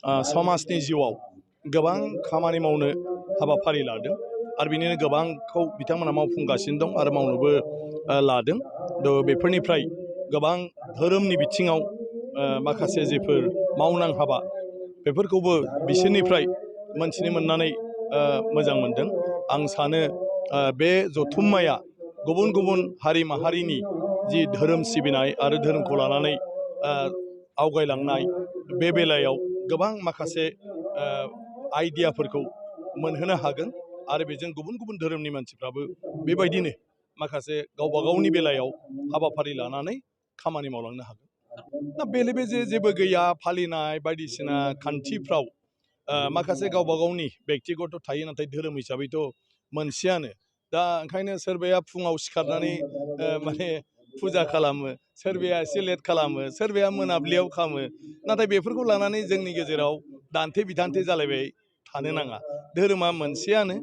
समाजनि जिउआव गोबां खामानि मावनो हाबाफारि लादों आरो बिनिनो गोबांखौ बिथांमोना मावफुंगासिनो दं आरो मावनोबो लादों। बेफोरनिफ्राय गोबां धोरोमनि बिथिङाव माखासे जेफोर मावनां हाबा बेफोरखौबो बिसोरनिफ्राय मोनथिनो मोननानै मोजां मोनदों। आं सानो बे जथुम्माया गुबुन गुबुन हारि माहारिनि जि धोरोम सिबिनाय आरो धोरोमखौ लानानै आवगायलांनाय बे बेलायाव गोबां माखासे आइडियाफोरखौ मोनहोनो हागोन आरो बेजों गुबुन गुबुन धोरोमनि मानसिफ्राबो बेबायदिनो माखासे गावबा गावनि बेलायाव हाबाफारि लानानै खामानि मावलांनो हागोन। दा बेले बेजे जेबो गैया, फालिनाय बायदिसिना खान्थिफ्राव माखासे गावबा गावनि बेक्तिगत थायो, नाथाय धोरोम हिसाबैथ' मोनसेयानो। दा ओंखायनो सोरबाया फुङाव सिखारनानै माने फुजा खालामो, सोरबाया एसे लेट खालामो, सोरबाया मोनाब्लियाव खालामो, नाथाय बेफोरखौ लानानै जोंनि गेजेराव दान्थे बिदान्थे जालायबाय थानो नाङा। धोरोमा मोनसेयानो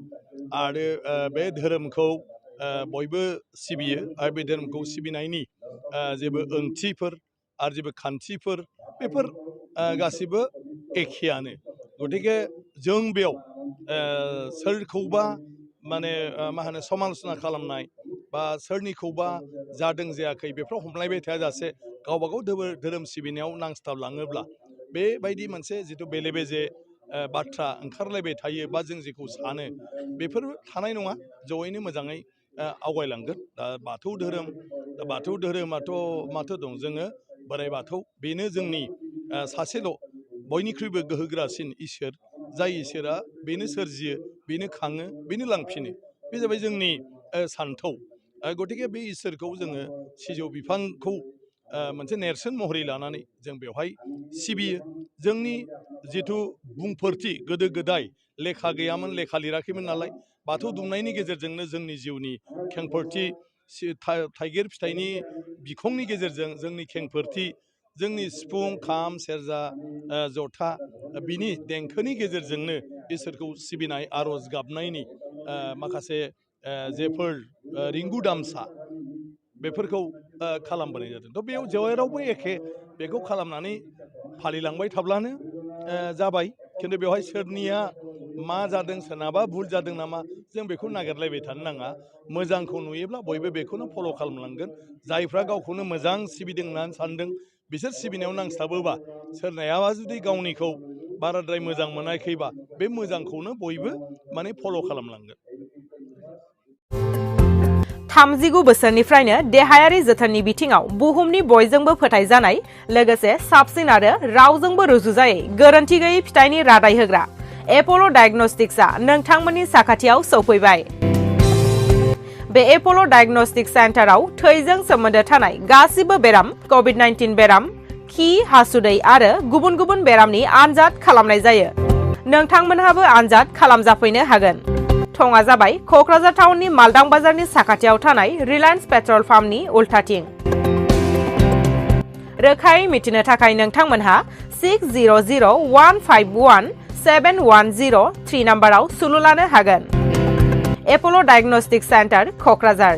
आरो बे धोरोमखौ बयबो सिबियो आरो बे धोरोमखौ सिबिनायनि जेबो ओंथिफोर आरो जेबो खान्थिफोर बेफोर गासिबो एखेयानो। गतिके जों बेयाव सोरखौबा माने मा होनो समालसना खालामनाय बा सोरनिखौबा जादों जायाखै बेफोराव हमलायबाय थायाजासे गावबा गाव धोरोम सिबिनायाव नांस्थाबलाङोब्ला बेबायदि मोनसे जिथु बेले बेजे बाथ्रा ओंखारलायबाय थायो बा जों जेखौ सानो बेफोर थानाय नङा, जयैनो मोजाङै आवगायलांगोन। दा बाथौ धोरोमाथ' माथो दं, जोङो बोराइ बाथौ, बेनो जोंनि सासेल' बयनिख्रुइबो गोहोगोरासिन इसोर, जाय इसोरा बेनो सोरजियो, बेनो खाङो, बेनो लांफिनो, बे जाबाय जोंनि सान्थौ। गतिके बे इसोरखौ जोङो सिजौ बिफांखौ मोनसे नेरसोन महरै लानानै जों बेवहाय सिबियो। जोंनि जिथु बुंफोरथि, गोदो गोदाय लेखा गैयामोन, लेखा लिराखैमोन नालाय, बाथौ दुमनायनि गेजेरजोंनो जोंनि जिउनि खेंफोरथि, थाइगिर फिथाइनि बिखंनि गेजेरजों जोंनि खेंफोरथि, जोंनि सिफुं, खाम, सेरजा, जथा बिनि देंखोनि गेजेरजोंनो इसोरखौ सिबिनाय, आर'ज गाबनायनि माखासे जेफोर रिंगु दामसा बेफोरखौ खालामबोनाय जादों। थ' बेयाव जेरावबो एखे, बेखौ खालामनानै फालिलांबाय थाब्लानो जाबाय। खिन्थु बेवहाय सोरनिया मा जादों, सोरनाबा भुल जादों नामा, जों बेखौ नागिरलायबाय थानो नाङा। मोजांखौ नुयोब्ला बयबो बेखौनो फल' खालामलांगोन। जायफ्रा गावखौनो मोजां सिबिदों होननानै सानदों बिसोर सिबिनायाव नांस्थाबोबा, सोरनायाबा जुदि गावनिखौ बाराद्राय मोजां मोनाखैबा बे मोजांखौनो बयबो माने फल' खालामलांगोन। 39 बोसोरनिफ्रायनो देहायारि जोथोननि बिथिङाव बुहुमनि बयजोंबो फोथायजानाय, लोगोसे साबसिन आरो रावजोंबो रुजुजायै गोरोन्थि गैयै फिथाइनि रादाय होग्रा एप'ल' डायग्नोस्टिक्सआ नोंथांमोननि साखाथियाव सौफैबाय। बे एप'ल' डायग्नोस्टिक सेन्टाराव थैजों सोमोन्दो थानाय गासिबो बेराम, कभिड-19 बेराम, खि, हासुदै आरो गुबुन गुबुन बेरामनि आनजाद खालामनाय जायो। नोंथांमोनहाबो आनजाद खालामजाफैनो हागोन। थंआ जाबाय क'क्राझार टाउननि मालदां बाजारनि साखाथियाव थानाय रिलायन्स पेट्रल पाम्पनि उल्थाथिं। रोखायै मिथिनो थाखाय नोंथांमोनहा 6001517103 नाम्बाराव सुलु लानो हागोन। एप'ल' डायग्नोस्टिक सेन्टार, क'क्राझार।